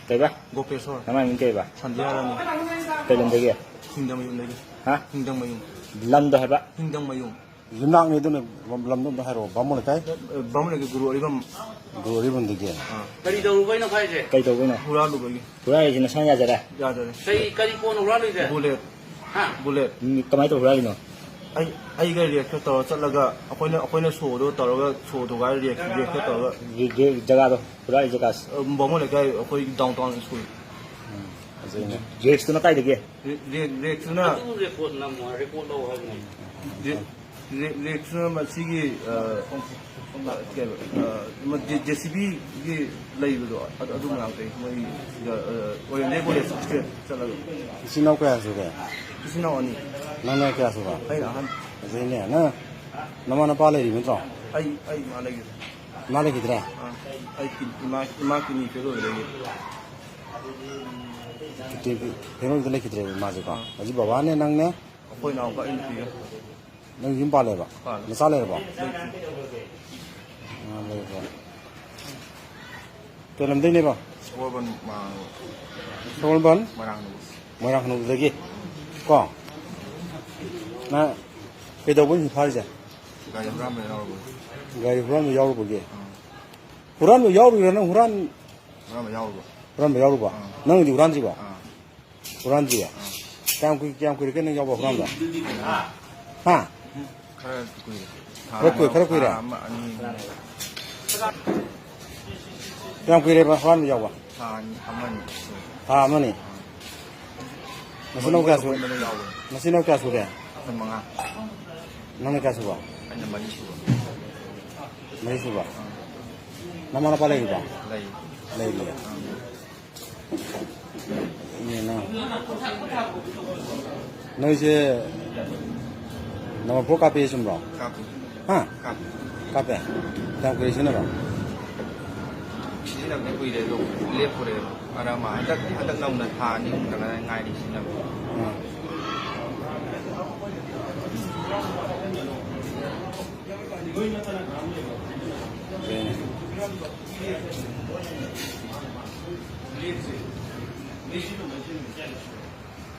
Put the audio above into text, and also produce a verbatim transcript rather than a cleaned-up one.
ꯀꯩꯕ? ꯒꯣꯄꯦꯁꯣꯔ꯫ ꯅꯃꯥꯏ ꯃꯤꯡ ꯀꯩꯕ? ꯁꯟꯙ꯭ꯌꯥꯔꯥꯅꯤ꯫ ꯀꯩ ꯂꯝꯗꯒꯤ? ꯍꯤꯡꯗꯃꯌꯨꯝꯗꯒꯤ꯫ ꯍꯥ? ꯍꯤꯡꯗꯃꯌꯨꯝ꯫ ꯂꯝꯗꯣ ꯍꯥꯏꯕ? ꯍꯤꯡꯗꯃꯌꯨꯝ꯫ ꯌꯨꯝꯅꯥꯛꯅꯤ ꯑꯗꯨꯅ, ꯂꯝꯗꯣ ꯑꯝꯇ ꯍꯥꯏꯔꯛꯑꯣ꯫ ꯕꯥꯃꯣꯟ ꯂꯩꯀꯥꯏ? ꯑ, ꯕꯥꯃꯣꯟ ꯂꯩꯀꯥꯏ ꯒꯨꯔꯨ ꯑꯔꯤꯕꯝ꯫ ꯒꯨꯔꯨ ꯑꯔꯤꯕꯝꯗꯒꯤ꯫ ꯑꯥ꯫ ꯀꯔꯤ ꯇꯧꯔꯨꯕꯩꯅꯣ ꯍꯥꯏꯁꯦ? ꯀꯩ ꯇꯧꯕꯩꯅꯣ? ꯍꯨꯔꯥꯜꯂꯨꯕꯒꯤ꯫ ꯍꯨꯔꯥꯜꯂꯤꯁꯦ ꯅꯁꯥꯅ ꯌꯥꯖꯔꯦ? ꯌꯥꯖꯔꯦ꯫ ꯀꯩ, ꯀꯔꯤ ꯄꯣꯠꯅꯣ ꯍꯨꯔꯥꯜꯂꯤꯁꯦ? ꯕꯨꯂꯦꯠ꯫ ꯍꯥ? ꯕꯨꯂꯦꯠ꯫ ꯎꯝ, ꯀꯃꯥꯏꯅ ꯇꯧꯔ ꯍꯨꯔꯥꯜꯂꯤꯅꯣ? ꯑꯩ, ꯑꯩꯒ ꯔꯦꯛꯇ ꯇꯧꯔꯒ ꯆꯠꯂꯒ ꯑꯩꯈꯣꯏꯅ, ꯑꯩꯈꯣꯏꯅ ꯁꯣꯗꯣ ꯇꯧꯔꯒ, ꯁꯣ ꯊꯨꯒꯥꯏꯔ ꯔꯦꯛ, ꯔꯦꯛꯇ ꯇꯧꯔꯒ꯫ ꯔꯦ-, ꯔꯦ-, ꯖꯒꯥꯗꯣ, ꯍꯨꯔꯥꯜꯂꯤ ꯖꯒꯥꯁꯦ? ꯑ, ꯕꯥꯃꯣꯟ ꯂꯩꯀꯥꯏ ꯑꯩꯈꯣꯏ downtown school꯫ ꯎꯝ, ꯐꯖꯩꯅꯦ꯫ ꯔꯦꯛꯁꯇꯨꯅ ꯀꯥꯏꯗꯒꯤ? ꯔꯦ-, ꯔꯦꯛ-, ꯔꯦꯛꯇꯨꯅ ꯑꯗꯨ ꯔꯦꯀꯣꯔꯠ ꯅꯝꯃꯣ, ꯔꯦꯀꯣꯔꯠ ꯂꯧ ꯍꯥꯏꯕꯅꯦ꯫ ꯔꯦ-, ꯔꯦ-, ꯔꯦꯛꯇꯨꯅ ꯃꯁꯤꯒꯤ, ꯑ, ꯀꯩꯕ, ꯑ, ꯃ-, ꯖꯦ-, JCB ꯒꯤ ꯂꯩꯕꯗꯣ, ꯑꯗꯨ, ꯑꯗꯨ ꯃꯅꯥꯛꯇꯩ ꯃꯣꯏ ꯁꯤꯗ, ꯑ, ꯑꯣꯔꯤꯌꯦꯟꯇꯦꯜ ꯀꯣꯂꯦꯖ ꯍꯣꯁꯇꯦꯜ ꯆꯠꯂꯒ꯫ ꯏꯆꯤꯟ ꯏꯅꯥꯎ ꯀꯌꯥ ꯁꯨꯒꯦ? ꯏꯆꯤꯟ ꯏꯅꯥꯎ ꯑꯅꯤ꯫ ꯅꯪꯅ ꯀꯌꯥ ꯁꯨꯕ? ꯑꯩꯅ ꯑꯍꯟ꯫ ꯑꯗꯨꯗꯩꯅꯦ, ꯅꯪ ꯅꯃꯥ ꯅꯄꯥ ꯂꯩꯔꯤꯕ ꯅꯠꯇ꯭ꯔꯣ? ꯑꯩ, ꯑꯩ ꯏꯃꯥ ꯂꯩꯈꯤꯗ꯭ꯔꯦ꯫ ꯏꯃꯥ ꯂꯩꯈꯤꯗ꯭ꯔꯦ? ꯑꯥ, ꯑꯩ ꯀꯤ-, ꯏꯃꯥ, ꯏꯃꯥ ꯀꯤꯗꯅꯤ ꯐꯦꯜ ꯑꯣꯏꯕꯗꯒꯤ꯫ ꯀꯤꯗꯅꯤ ꯐꯦꯜ ꯑꯣꯏꯕꯗ ꯂꯩꯈꯤꯗ꯭ꯔꯦꯕ ꯏꯃꯥꯁꯦꯀꯣ? ꯑꯥ꯫ ꯍꯧꯖꯤꯛ ꯕꯕꯥꯅꯦ, ꯅꯪꯅꯦ? ꯑꯩꯈꯣꯏ ꯏꯅꯥꯎꯄꯥ, ꯑꯩ ꯅꯨꯄꯤꯒ꯫ ꯅꯪ ꯌꯨꯝ ꯄꯥꯜꯂꯦꯕ? ꯄꯥꯜꯂꯦ꯫ ꯅꯆꯥ ꯂꯩꯔꯕꯣ? ꯂꯩꯇ꯭ꯔꯤ꯫ ꯑꯉꯥꯡ ꯂꯩꯔꯕꯣ? ꯀꯩ ꯂꯝꯗꯩꯅꯦꯕ? ꯁꯒꯣꯜꯕꯟ, ꯃꯣꯏꯔꯥꯡ꯫ ꯁꯒꯣꯜꯕꯟ? ꯃꯣꯏꯔꯥꯡ ꯍꯅꯨꯕ꯫ ꯃꯣꯏꯔꯥꯡ ꯍꯅꯨꯕꯗꯒꯤ? ꯀꯣ? ꯅꯪ ꯀꯩꯗꯧꯕꯩ ꯍꯧꯖꯤꯛ ꯐꯥꯔꯤꯁꯦ? ꯒꯥꯔꯤ ꯍꯨꯔꯥꯟꯕ ꯌꯥꯎꯔꯨꯕꯒꯤ꯫ ꯒꯥꯔꯤ ꯍꯨꯔꯥꯟꯕ ꯌꯥꯎꯔꯨꯕꯒꯤ? ꯑꯥ꯫ ꯍꯨꯔꯥꯟꯕ ꯌꯥꯎꯔꯨꯔꯤꯔꯥ ꯅꯪ ꯍꯨꯔꯥꯟ-, ꯍꯨꯔꯥꯟꯕ ꯌꯥꯎꯔꯨꯕ꯫ ꯍꯨꯔꯥꯟꯕ ꯌꯥꯎꯔꯨꯕ? ꯑꯥ꯫ ꯅꯪꯒꯤꯗꯤ ꯍꯨꯔꯥꯟꯗ꯭ꯔꯤꯕ? ꯑꯥ꯫ ꯍꯨꯔꯥꯟꯗ꯭ꯔꯤꯌꯦ? ꯑꯥ꯫ ꯀꯌꯥꯝ ꯀꯨꯏ-, ꯀꯌꯥꯝ ꯀꯨꯏꯔꯒꯦ ꯅꯪ ꯌꯥꯎꯕ ꯍꯨꯔꯥꯟꯕ? ꯍꯥ? ꯈꯔ ꯀꯨꯏꯔꯦ꯫ ꯊꯥ ꯈꯔ ꯀꯨꯏ-, ꯑꯃ, ꯈꯔ ꯀꯨꯏꯔꯦ? ꯊꯥ ꯑꯃ, ꯑꯅꯤ꯫ ꯀꯌꯥꯝ ꯀꯨꯏꯔꯦꯕ ꯍꯨꯔꯥꯟꯕ ꯌꯥꯎꯕ? ꯊꯥ ꯑꯅꯤ, ꯑꯃ ꯑꯅꯤ ꯁꯨꯔꯦ꯫ ꯊꯥ ꯑꯃꯅꯤ? ꯑꯥ꯫ ꯅꯆꯤꯟ ꯅꯅꯥꯎ ꯀꯌꯥ ꯁꯨ-, ꯑꯩꯈꯣꯏ ꯃꯔꯤ ꯌꯥꯎꯕꯅꯦ꯫ ꯅꯆꯤꯟ ꯅꯅꯥꯎ ꯀꯌꯥ ꯁꯨꯒꯦ? ꯑꯩꯈꯣꯏ ꯃꯉꯥ꯫ ꯅꯪꯅ ꯀꯌꯥ ꯁꯨꯕ? ꯑꯩꯅ ꯃꯔꯤ ꯁꯨꯕ꯫ ꯃꯔꯤ ꯁꯨꯕ? ꯑꯥ꯫ ꯅꯃꯥ ꯅꯄꯥ ꯂꯩꯔꯤꯕꯣ? ꯂꯩ꯫ ꯂꯩꯔꯤꯌꯦ꯫ ꯑꯥ꯫ ꯏꯅꯦ ꯅꯪ꯫ ꯅꯣꯏꯁꯦ ꯅꯝꯕꯔ ꯐꯣꯔ ꯀꯥꯞꯄꯦ ꯆꯨꯝꯕ꯭ꯔꯣ? ꯀꯥꯞꯄꯤ꯫ ꯍꯥ? ꯀꯥꯞꯄꯤ꯫ ꯀꯥꯞꯄꯦ? ꯀꯌꯥꯝ ꯀꯨꯏꯔꯦ ꯁꯤꯖꯤꯟꯅꯕ? ꯁꯤꯖꯤꯟꯅꯕꯗꯤ ꯀꯨꯏꯔꯦ ꯑꯗꯣ ꯂꯦꯞꯄꯨꯔꯦ꯫ ꯃꯔꯛ ꯑꯃ ꯍꯟꯗꯛ, ꯍꯟꯗꯛ ꯅꯧꯅ ꯊꯥ ꯑꯅꯤ ꯑꯍꯨꯝꯗ ꯉꯥꯏꯔꯤ ꯁꯤꯖꯤꯟꯅꯕ꯫ ꯑꯥ꯫ ꯐꯩꯅꯦ꯫ ꯂꯦꯞꯁꯦ꯫ ꯂꯩꯁꯤꯜꯂꯨ, ꯂꯩꯁꯤꯜꯂꯨ, ꯂꯩꯁꯤꯜꯂꯨ꯫